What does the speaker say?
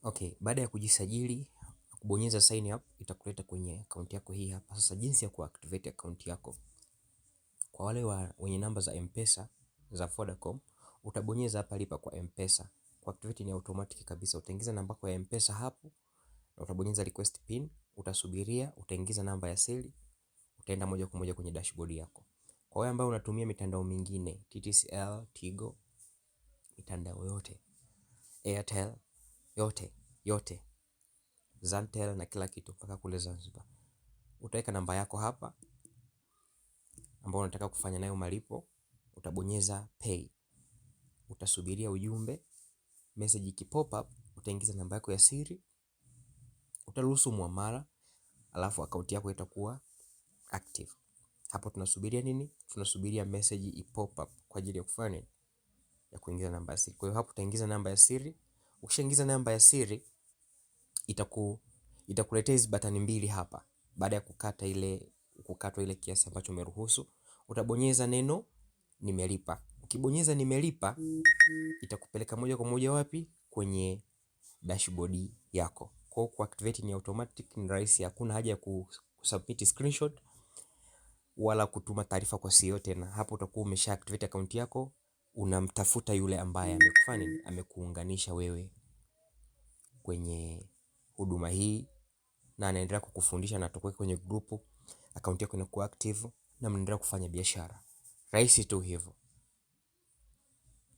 Okay, baada ya kujisajili kubonyeza sign up itakuleta kwenye akaunti yako hii hapa. Sasa jinsi ya kuactivate akaunti yako. Kwa wale wenye namba za M-Pesa za Vodacom utabonyeza hapa lipa kwa M-Pesa. Kuactivate ni automatic kabisa. Utaingiza namba yako ya M-Pesa hapo na utabonyeza request pin, utasubiria, utaingiza namba ya siri, utaenda moja kwa moja kwenye dashboard yako. Kwa wewe ambao unatumia mitandao mingine, TTCL, Tigo, mitandao yote, Airtel, yote, yote, Zantel na kila kitu mpaka kule Zanzibar. Utaweka namba yako hapa ambayo unataka kufanya nayo malipo, utabonyeza pay. Utasubiria ujumbe, message ikipop up, utaingiza namba yako ya siri, utaruhusu muamala, alafu akaunti yako itakuwa active. Hapo tunasubiria nini? Tunasubiria message ipop up kwa ajili ya kufanya nini? Ya kuingiza namba ya siri. Kwa hiyo hapo utaingiza namba ya siri. Ukishaingiza namba ya siri itakuletea hizi batani mbili hapa. Baada ya kukatwa ile kiasi ambacho umeruhusu, utabonyeza neno nimelipa. Ukibonyeza nimelipa itakupeleka moja kwa moja wapi? Kwenye dashboard yako. Kwa hiyo kuactivate ni automatic, ni rahisi, hakuna haja ya kusubmit screenshot wala kutuma taarifa kwa CEO tena. Hapo utakuwa umesha activate account yako, unamtafuta yule ambaye amekufanya nini, amekuunganisha wewe kwenye huduma hii na anaendelea kukufundisha na atakuweka kwenye grupu, akaunti yako inakuwa active na mnaendelea kufanya biashara. Rahisi tu hivyo.